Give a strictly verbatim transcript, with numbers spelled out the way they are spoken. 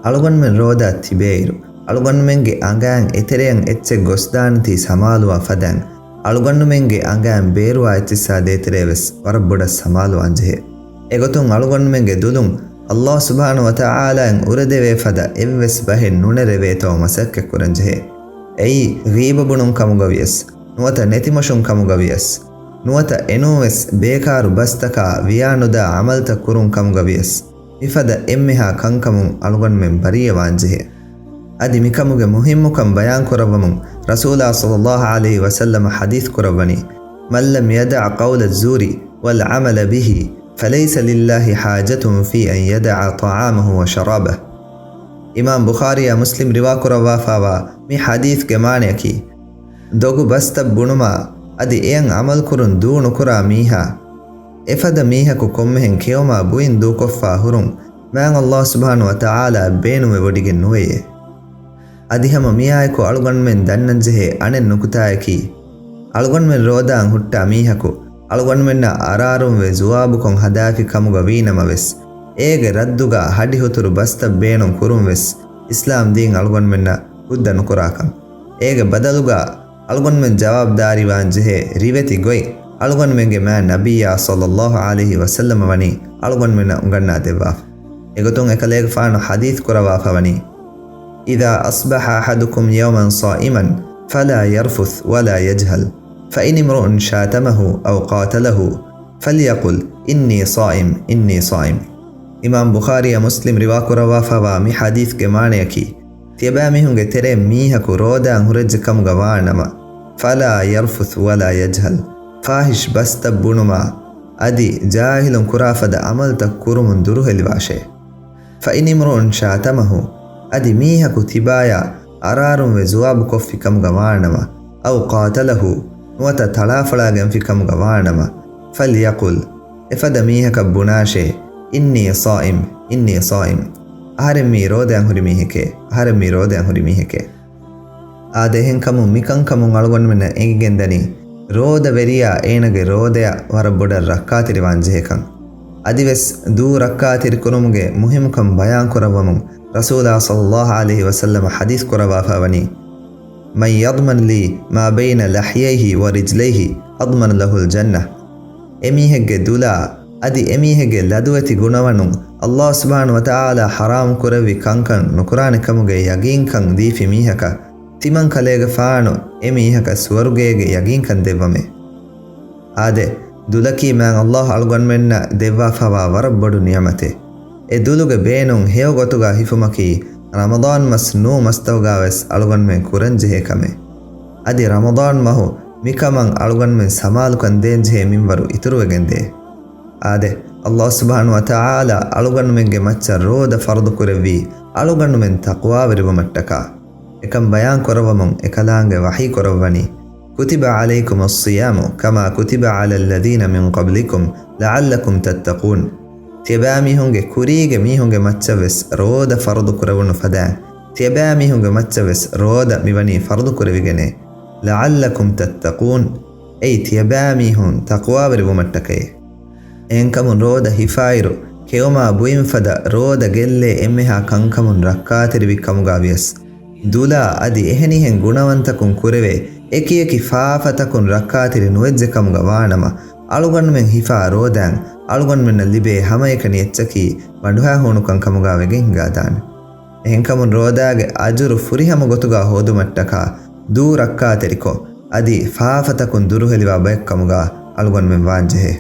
އަޅުގަނޑުމެން ރޯދާ ތިބޭއިރު، އަޅުގަނޑުމެންގެ އަނގައިން އެތެރެއަށް އެއްޗެއް ގޮސްދާނެތީ ސަމާލުވާ ފަދައިން، އަޅުގަނޑުމެންގެ އަނގައިން ބޭރުވާ އެއްޗިއްސާ ދޭތެރޭ ވެސް ވަރަށް ބޮޑަށް ސަމާލުވާންޖެހޭ. އެގޮތުން އަޅުގަނޑުމެންގެ ދުލުން ﷲ ސުބްޙާނަހޫ ވަތަޢާލާއިން އުރެދެވޭ ފަދަ އެއްވެސް ބަހެއް ނުނެރެވޭތޯ މަސައްކަތްކުރަންޖެހޭ. އެއީ، ޣީބަ ބުނުން ކަމުގަވިޔަސް، ނުވަތަ ނެތިމޮށުން ކަމުގަވިޔަސް، ނުވަތަ އެނޫންވެސް ބޭކާރު ބަސްތަކާ ވިޔާނުދާ ޢަމަލްތައް ކުރުން ކަމުގަވިޔަސް، މިފަދަ އެންމެހާ ކަންކަމުން އަޅުގަނޑުމެން ބަރީއަވާންޖެހޭ. އަދި މިކަމުގެ މުހިއްމުކަން ބަޔާންކުރައްވަމުން، ރަސޫލާ ޞައްލައްލާހު ޢަލައިހި ވަސައްލަމަ ޙަދީޘް ކުރައްވަނީ، من لم يدع قول الزور والعمل به فليس لله حاجة في أن يدع طعامه وشرابه. އިމާމް ބުޚާރީއާ މުސްލިމް ރިވާކުރައްވާފާވާ މި ޙަދީޘްގެ މާނަޔަކީ، ދޮގު ބަސްތައް ބުނުމާ އަދި އެއަށް ޢަމަލުކުރުން ދޫ ނުކުރާ މީހާ، އެފަދަ މީހަކު ކޮންމެހެން ކެއުމާ ބުއިން ދޫކޮށްފާ ހުރުން، މާތް ﷲ ސުބްޙާނަހޫ ވަތަޢާލާ ބޭނުމެވޮޑިގެން ނުވެޔޭ. އަދި ހަމަ މިއާއެކު އަޅުގަނޑުމެން ދަންނަންޖެހޭ އަނެއް ނުކުތާއަކީ، އަޅުގަނޑުމެން ރޯދާއަށް ހުއްޓާ މީހަކު، އަޅުގަނޑުމެންނަށް އަރާރުންވެ ޖުވާބުކޮށް ހަދާފި ކަމުގަ ވީނަމަވެސް، އޭގެ ރައްދުގަ ހަޑިހުތުރު ބަސްތައް ބޭނުން ކުރުންވެސް، އިސްލާމް ދީން އަޅުގަނޑުމެންނަށް ހުއްދަ ނުކުރާކަން. އޭގެ ބަދަލުގަ އަޅުގަނޑުމެން ޖަވާބުދާރީވާންޖެހޭ ރިވެތި ގޮތް، އަޅުގަނޑުމެންގެ މާތް ނަބިއްޔާ ޞައްލައްލާހު ޢަލައިހި ވަސައްލަމަ ވަނީ އަޅުގަނޑުމެންނަށް އުނގަންނާދެއްވާފަ. އެގޮތުން އެކަލޭގެފާނު ޙަދީޘް ކުރައްވާފަ ވަނީ، إذا أصبح أحدكم يوما صائما فلا يرفث ولا يجهل، فإن امرؤ شاتمه أو قاتله فليقل إني صائم، إني صائم. އިމާމް ބުޚާރީއާ މުސްލިމް ރިވާކުރައްވާފަވާ މި ޙަދީޘްގެ މާނަޔަކީ، ތިޔަބައިމީހުންގެ ތެރެއިން މީހަކު ރޯދާއަށް ހުރެއްޖެ ކަމުގަ ވާނަމަ، فلا يرفث ولا يجهل، ފާޙިޝް ބަސްތައް ބުނުމާ އަދި ޖާހިލުން ކުރާފަދަ ޢަމަލުތައް ކުރުމުން ދުރުހެލިވާށޭ. فإن امرؤ شاتمه، އަދި މީހަކު ތިބާޔާ އަރާރުންވެ ޖުވާބުކޮށްފި ކަމުގަ ވާނަމަ، أو قاتله، ނުވަތަ ތަޅާފަޅާގެންފި ކަމުގަ ވާނަމަ، فليقل، އެފަދަ މީހަކަށް ބުނާށޭ، إني صائم، إني صائم، އަހަރެން މީ ރޯދައަށް ހުރި މީހެކޭ، އަހަރެން މީ ރޯދައަށް ހުރި މީހެކޭ. އާދެ، އެހެންކަމުން މިކަންކަމުން އަޅުގަނޑުމެންނަށް އެނގިގެންދަނީ، ރޯދަވެރިޔާ އޭނަގެ ރޯދަޔަށް ވަރަށް ބޮޑަށް ރައްކާތެރިވާންޖެހޭކަން. އަދިވެސް ދޫ ރައްކާތެރިކުރުމުގެ މުހިއްމުކަން ބަޔާންކުރައްވަމުން، ރަސޫލާ ޞައްލައްލާހު ޢަލައިހި ވަސައްލަމަ ޙަދީޘް ކުރައްވާފަ ވަނީ، من يضمن لي ما بين لحييه ورجليه أضمن له الجنة. އެމީހެއްގެ ދުލާ އަދި އެމީހެއްގެ ލަދުވެތި ގުނަވަނުން ﷲ ސުބްޙާނަހޫ ވަތަޢާލާ ޙަރާމް ކުރެއްވި ކަންކަން ނުކުރާނެ ކަމުގެ ޔަގީންކަން ދީފި މީހަކަށް، ތިމަން ކަލޭގެފާނު އެމީހަކަށް ސުވަރުގޭގެ ޔަގީންކަން ދެއްވަމޭ. އާދެ، ދުލަކީ މާތް ﷲ އަޅުގަނޑުމެންނަށް ދެއްވާފަވާ ވަރަށް ބޮޑު ނިޢުމަތެއް. އެ ދުލުގެ ބޭނުން ހެޔޮ ގޮތުގަ ހިފުމަކީ ރަމަޟާން މަސް ނޫ މަސްތަކުގަވެސް އަޅުގަނޑުމެން ކުރަންޖެހޭ ކަމެއް. އަދި ރަމަޟާން މަހު މިކަމަށް އަޅުގަނޑުމެން ސަމާލުކަން ދޭންޖެހޭ މިންވަރު އިތުރުވެގެންދޭ. އާދެ، ﷲ ސުބްޙާނަހޫ ވަތަޢާލާ އަޅުގަނޑުމެންގެ މައްޗަށް ރޯދަ ފަރުޟު ކުރެއްވީ އަޅުގަނޑުމެން ތަޤްވާވެރިވުމަށްޓަކާ. އެކަން ބަޔާން ކުރައްވަމުން އެކަލާނގެ ވަޙީ ކުރައްވަނީ، كتب عليكم الصيام كما كتب على الذين من قبلكم لعلكم تتقون. ތިޔަބައިމީހުންގެ ކުރީގެ މީހުންގެ މައްޗަށްވެސް ރޯދަ ފަރުޟު ކުރެވުނު ފަދައިން، ތިޔަބައިމީހުންގެ މައްޗަށްވެސް ރޯދަ މިވަނީ ފަރުޟު ކުރެވިގެނޭ، لعلكم تتقون، އެއީ ތިޔަބައިމީހުން ތަޤްވާވެރިވުމަށްޓަކައޭ. އެހެންކަމުން ރޯދަ ހިފާއިރު، ކެއުމާ ބުއިން ފަދަ ރޯދަ ގެއްލޭ އެންމެހާ ކަންކަމުން ރައްކާތެރިވި ކަމުގަ ވިޔަސް، ދުލާ އަދި އެހެނިހެން ގުނަވަންތަކުން ކުރެވޭ އެކިއެކި ފާފަތަކުން ރައްކާތެރި ނުވެއްޖެ ކަމުގަ ވާނަމަ، އަޅުގަނޑުމެން ހިފާ ރޯދައިން އަޅުގަނޑުމެންނަށް ލިބޭ ހަމައެކަނި އެއްޗަކީ ބަނޑުހައި ހޫނުކަން ކަމުގަ ވެގެން ހިނގާދާނެ. އެހެންކަމުން ރޯދާގެ އަޖުރު ފުރިހަމަ ގޮތުގަ ހޯދުމަށްޓަކާ ދޫ ރައްކާތެރިކޮށް، އަދި ފާފަތަކުން ދުރުހެލިވާ ބައެއް ކަމުގަ އަޅުގަނޑުމެން ވާންޖެހޭ.